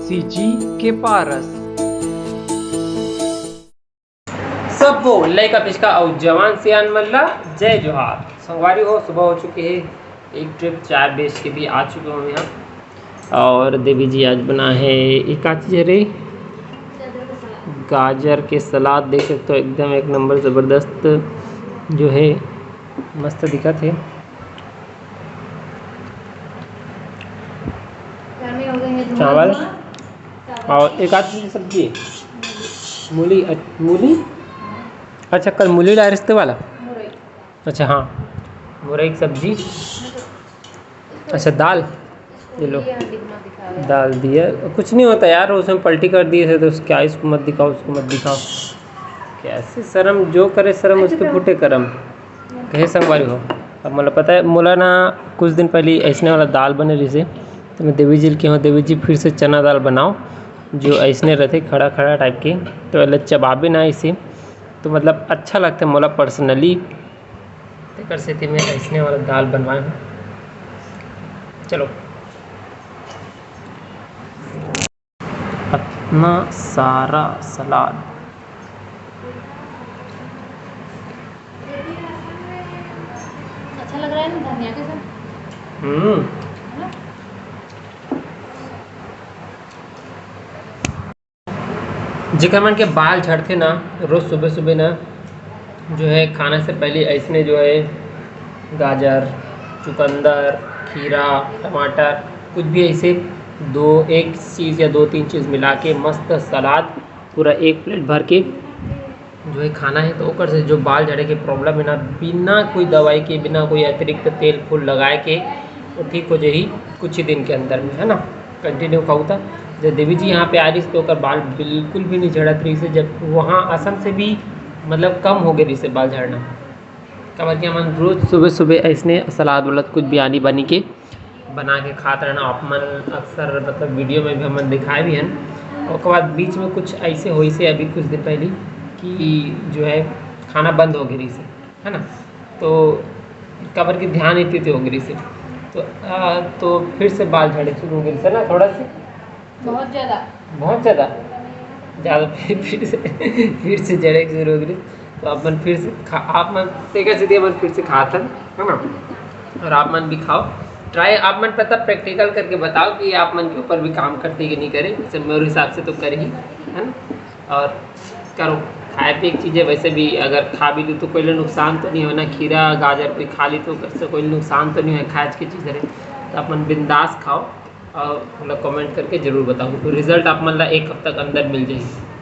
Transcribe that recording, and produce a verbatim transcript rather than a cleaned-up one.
CG के पारस। सबो लइका पिचका अउ जवान सियान मन ला जय जोहार। संगवारी हो, सुबह हो चुके हे, एक ट्रिप चाय बेच के भी आ चुके हो यहाँ। और देवी जी आज बना है, ये का चीज है रे? गाजर के सलाद। देख सकते हो, एकदम एक नंबर जबरदस्त जो है, मस्त दिखत है। चावल और एक आध चीज सब्जी, मूली। अ-, मूली। अच्छा, कल मूली लाए रिश्ते वाला। अच्छा हाँ, मुरई की सब्जी। अच्छा, दाल। ये लो, दाल दिया। कुछ नहीं होता यार, उसमें पलटी कर दिए थे तो क्या, इसको मत दिखाओ, उसको मत दिखाओ। कैसे शर्म, जो करे शर्म, उसके फूटे करम। कहे संगवारी हो, अब मोला पता है, मोला ना कुछ दिन पहले ऐसने वाला दाल बने रहिसे, तो मैं देवी जी के हूँ, देवी जी फिर से चना दाल बनाओ, जो ऐसने रहते खड़ा खड़ा टाइप के, तो एला चबाबे ना इसे, तो मतलब अच्छा लगता है मोला पर्सनली, तेकर सेती मैं ऐसने वाला दाल बनवाए हूँ। चलो, इतना सारा सलाद। अच्छा लग रहा है ना धनिया के साथ? हम्म। है ना? जेकर मन के बाल झड़थे ना, रोज सुबह सुबह ना जो है, खाना से पहले ऐसने जो है, गाजर, चुकंदर, खीरा, टमाटर, कुछ भी ऐसे दो एक चीज़ या दो तीन चीज़ मिला के मस्त सलाद, पूरा एक प्लेट भर के जो है खाना है, तो ओकर से जो बाल झड़े के प्रॉब्लम है ना, बिना कोई दवाई के, बिना कोई अतिरिक्त तेल फूल लगाए के, वो ठीक हो जाही कुछ ही दिन के अंदर में, है ना। कंटिन्यू खाऊ था, जब देवी जी यहाँ पे आ रही, तो ओकर बाल बिल्कुल भी नहीं झड़त रहिसे, जब वहाँ असम से भी मतलब कम हो गए रहिसे बाल झड़ना। काबर कि हमन रोज सुबह सुबह ऐसने सलाद वलाद कुछ भी आनी बनी के बना के खात रहना। आप मन अक्सर मतलब वीडियो में भी हमन दिखाए भी हन। ओकर बाद बीच में कुछ ऐसे होइसे अभी कुछ दिन पहले कि जो है खाना बंद हो गई रहिसे, है ना, तो काबर कि ध्यान इतने हो गई रहिसे, तो आ, तो फिर से बाल झड़े शुरू हो गए रहिसे ना, थोड़ा सा बहुत ज़्यादा। बहुत ज़्यादा। ज़्यादा फिर, फिर से, फिर से झड़े शुरू हो गई। तो आप मन फिर से खा, आप मन तेकर से अपन फिर से खात हन, है ना। और आप मन भी खाओ, ट्राई। आप मन पता प्रैक्टिकल करके बताओ कि आप मन के ऊपर भी काम करते कि नहीं करे। जैसे मेरे हिसाब से तो कर ही, है ना। और करो, खाए पिए की चीज़ें वैसे भी अगर खा भी लूँ तो कोई ले नुकसान तो नहीं होना। खीरा गाजर कोई खा ली तो उससे कोई नुकसान तो नहीं है, खाए की चीज़ है। तो आप मन बिंदास खाओ और मतलब कमेंट करके ज़रूर बताओ, रिजल्ट आप मन ला एक हफ्ता के अंदर मिल जाएगी।